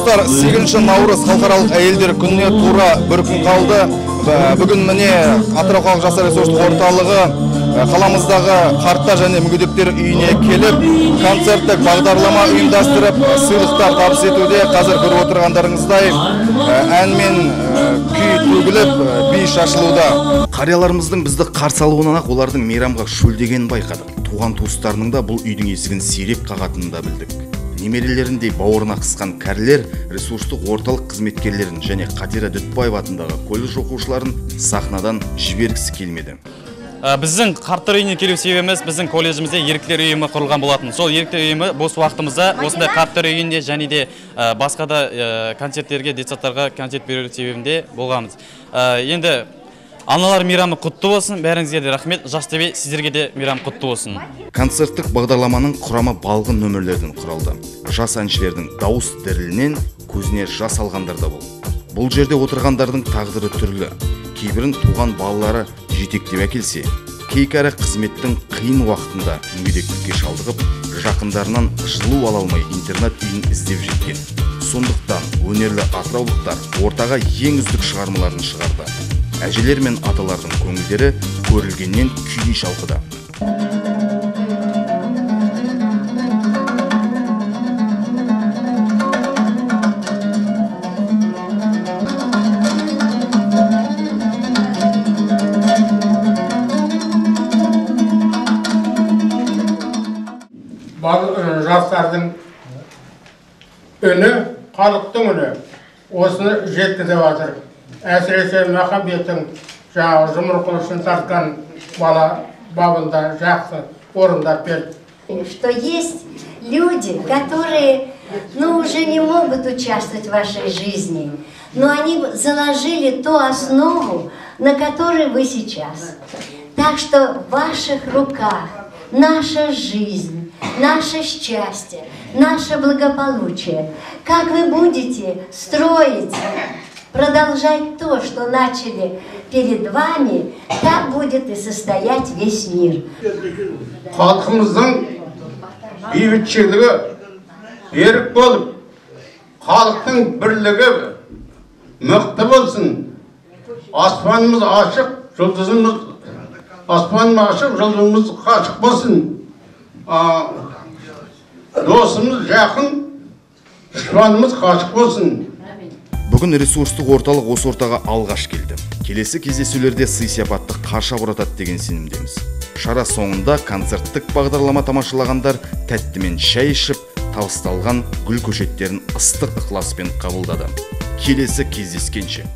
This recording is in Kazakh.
Достар, 8 наурыз халықаралық әйелдер күніне тура бір күн қалды. Бүгін міне Атырау қалалық жастар ресурстық орталығы қаламыздағы қарттар және мүгедектер үйіне келіп, концерттік бағдарлама ұйымдастырып, сыйлықтар табыс етуде. Қазір көріп отырғандарыңыздай ән мен күй төгіліп, би шашылуда. Қарияларымыздың бізді қарсы алуынан ақ олардың мейрамға шөлдегенін байқадық. Туған туыстарының да бұл үйдің есігін сирек қағатынын да білдік. Немерелеріндей бауырына қысқан кәрілер ресурстық орталық қызметкерлерін және Қатира Дүтбаева атындағы колледж оқушыларын сахнадан жібергісі келмеді. Біздің қарттар үйіне келу себебіміз, біздің колледжімізде еріктілер ұйымы құрылған болатын. Сол еріктілер ұйымы бос уақытымызда осындай қарттар үйінде және де басқа да концерттерге, детсадтарға концерт беру себебінде болғанбыз. Енді аналар мейрамы құтты болсын, бәріңізге де рахмет. Жас ТВ, сіздерге де мейрам құтты болсын. Концерттік бағдарламаның құрамы балғын нөмірлерден құралды. Жас әншілердің дауыс дірілінен көзіне жас алғандар да болды. Бұл жерде отырғандардың тағдыры түрлі. Кейбірін туған балалары жетектеп әкелсе, кей кәрі қызметтің қиын уақытында мүгедектікке шалдығып, жақындарынан жылу ала алмай интернат үйін іздеп жеткен. Сондықтан өнерлі атыраулықтар ортаға ең үздік шығармаларын шығарды. Әжелер мен аталардың көңілдері көрілгеннен күйдей шалқыды. Жастардың үні, халықтың үні, осыны жеткізіп жатыр. Әсіресе Махамбеттің жаңағы жұмыр қылышын тартқан бала бабында жақсы орындап берді. Что есть люди, которые, уже не могут участвовать в вашей жизни, но они заложили ту основу, на которой вы сейчас. Так что в ваших руках наша жизнь, наше счастье, наше благополучие. Как вы будете строить, продолжать то, что начали перед вами, так будет и состоять весь мир. Халқымыздың бейбітшілігі берік болып, халықтың бірлігі мықты болсын. Аспанымыз ашық, жұлдызымыз, аспанымыз ашық, жұлдызымыз қашық болсын. Досымыз жақын, дұшпанымыз қашық болсын. Бүгін ресурстық орталық осы ортаға алғаш келді. Келесі кездесулерде сый-сияпатты қарша боратады деген сенімдеміз. Шара соңында концерттік бағдарлама тамашалағандар тәттімен шай ішіп, табысталған гүл көшеттерін ыстық ықыласпен қабылдады. Келесі кездескенше.